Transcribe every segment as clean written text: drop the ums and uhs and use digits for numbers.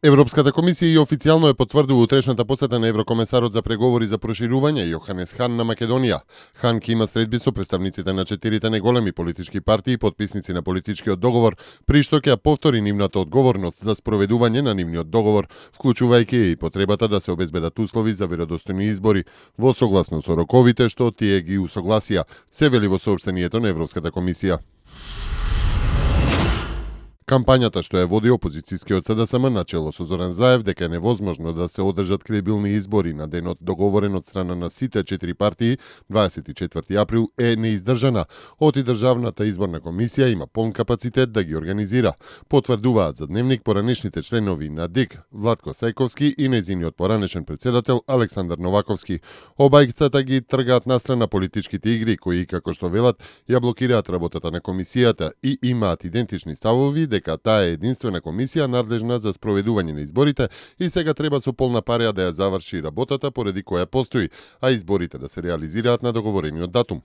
Европската комисија и официјално е потврдила утрешната посета на еврокомесарот за преговори за проширување Јоханес Хан на Македонија. Хан ќе има средби со представниците на 4 неголеми политички партии, потписници на политичкиот договор, при што ќе повтори нивната одговорност за спроведување на нивниот договор, вклучувајќи и потребата да се обезбедат услови за веродостојни избори, во согласно со роковите што тие ги усогласија, се вели во соопштението на Европската комисија. Кампањата што ја води опозицијскиот СДСМ начело со Зоран Заев дека е невозможно да се одржат кредибилни избори на денот договорен од страна на сите 4 партии 24 април е неиздржана. Оти Државната изборна комисија има полн капацитет да ги организира. Потврдуваат за Дневник поранешните членови на ДИК Владко Сајковски и нејзиниот поранешен председател Александар Новаковски. Обајцата ги тргаат настрана политичките игри кои, како што велат, ја блокираат работата на комисијата и имаат идентични ставови дека таа е единствена комисија надлежна за спроведување на изборите и сега треба со полна пареа да ја заврши работата поради која постои, а изборите да се реализираат на договорениот датум.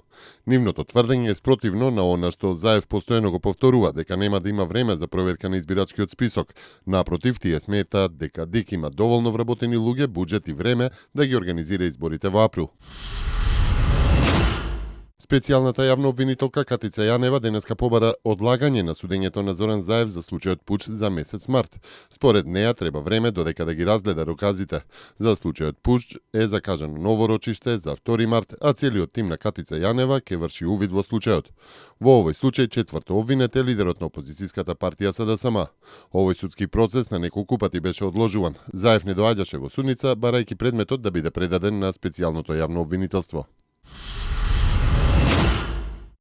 Нивното тврдење е спротивно на она што Заев постојано го повторува дека нема да има време за проверка на избирачкиот список. Напротив, тие сметаат дека ДИК има доволно вработени луѓе, буџет и време да ги организира изборите во април. Специјалната јавна обвинителка Катица Јанева денеска побара одлагање на судењето на Зоран Заев за случајот Пуч за месец март. Според неа треба време додека да ги разгледа доказите. За случајот Пуч е закажано ново рочиште за 2 март, а целиот тим на Катица Јанева ќе врши увид во случајот. Во овој случај четврто обвинет е лидерот на опозицијската партија СДСМ. Овој судски процес на неколку пати беше одложуван. Заев не доаѓаше во судница, барајќи предметот да биде предаден на специјалното јавно обвинителство.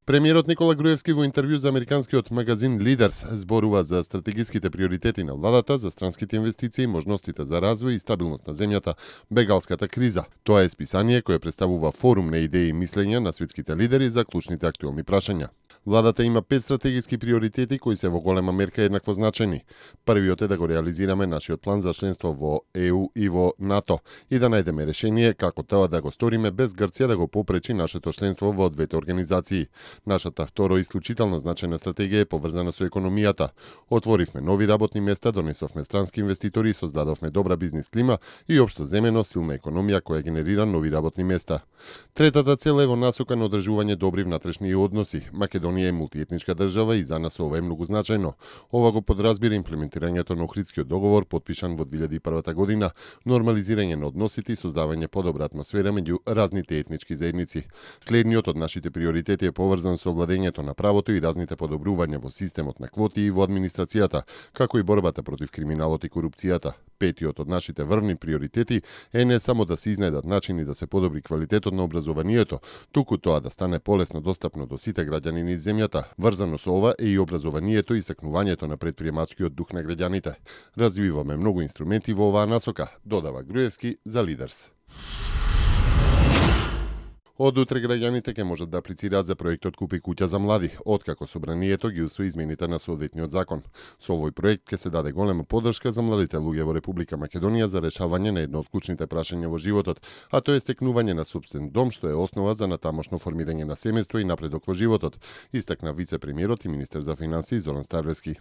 Премиерот Никола Груевски во интервју за американскиот магазин Leaders зборува за стратегиските приоритети на владата за странските инвестиции, можностите за развој и стабилност на земјата, бегалската криза. Тоа е списание кое представува форум на идеи и мислења на светските лидери за клучните актуелни прашања. Владата има 5 стратегиски приоритети кои се во голема мерка еднакво значени. Првиот е да го реализираме нашиот план за членство во ЕУ и во НАТО и да најдеме решение како тоа да го сториме без Грција да го попречи нашето членство во двете организации. Нашата второ исклучително значајна стратегија е поврзана со економијата. Отворивме нови работни места, донесовме странски инвеститори и создадовме добра бизнис клима и општо земено силна економија која генерира нови работни места. Третата цел е во насока на одржување добри внатрешни односи. Македонија е мултиетничка држава и за нас ова е многу значајно. Ова го подразбира имплементирањето на Охридскиот договор подпишан во 2001 година, нормализирање на односите и создавање подобра атмосфера меѓу разните етнички заедници. Следниот од нашите приоритети е поврзан со владењето на правото и разните подобрувања во системот на квоти и во администрацијата, како и борбата против криминалот и корупцијата. Петиот од нашите врвни приоритети е не само да се изнајдат начини да се подобри квалитетот на образованието, туку тоа да стане полесно достапно до сите граѓани низ земјата. Врзано со ова е и образованието и истакнувањето на претприемачкиот дух на граѓаните. Развиваме многу инструменти во оваа насока, додава Груевски за Leaders. Од утре граѓаните ќе можат да аплицираат за проектот Купи куќа за млади, откако собранието ги усвои измените на соодветниот закон. Со овој проект ќе се даде голема поддршка за младите луѓе во Република Македонија за решавање на едно од клучните прашања во животот, а тоа е стекнување на сопствен дом, што е основа за натамошно формирање на семејство и напредок во животот, истакна вице-премиерот и министер за финансии Зоран Ставлевски.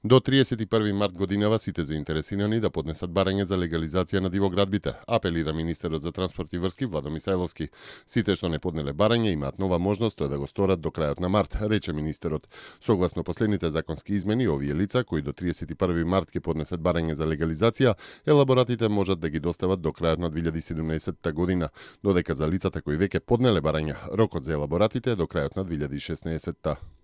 До 31 март годинава сите заинтересирани да поднесат барање за легализација на дивоградбите, апелира министерот за транспорт и врски Владо Мисајловски. Сите што не поднеле барање имаат нова можност тоа да го сторат до крајот на март, рече министерот. Согласно последните законски измени, овие лица кои до 31 март ќе поднесат барање за легализација, елаборатите можат да ги достават до крајот на 2017 година, додека за лицата кои веќе поднеле барања, рокот за елаборатите е до крајот на 2016.